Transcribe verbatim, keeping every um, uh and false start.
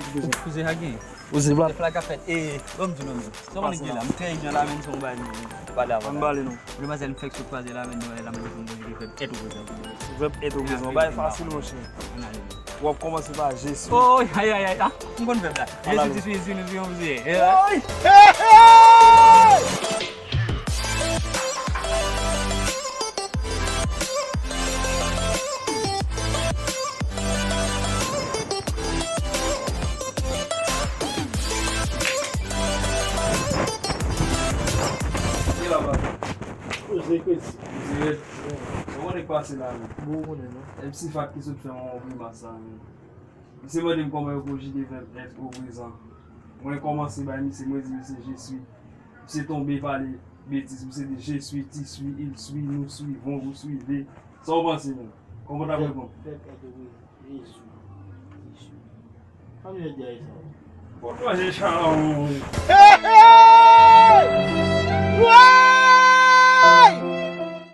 Kouzen sa gen. Ou se plat. Flag ap fèt. E, bon, m di non, men. Se yon nèg ki la. M trè idan la, men se yon bagay, m pale avan. Ann bale non. Demwazèl, m fèk sot kwaze la, men demwazèl la, m di m konjige fè m èt oprezan. Vèb èt oprezan. Bagay fasil, monchè. W ap kòmanse pa je suis. Oh, ay, ay, ay. Ah, m konn vèb la. Je suis, tu suis, tu nous, tu on, vous y êtes. Oy! Hey, hey! Ki la, papa? Koze, koze. Dirèk. Bon, konnen k pase la, men. Bon, konnen, non? M C Fat ki sot fè yon grimas la, men. Misye mande m kòman yo konjige vèb èt o prezan. Mwen kòmanse bay misye, mwen di misye je suis. Misye tonbe pale betiz, misye di je suis, tu suis, il suit, nous suivons, vous suivez. Sa w panse, menm? Kòman w t ap reponn? Vèb èt o prezan. Je suis. Je suis. Kòman yo di sa? Bon, manje chan la, wi.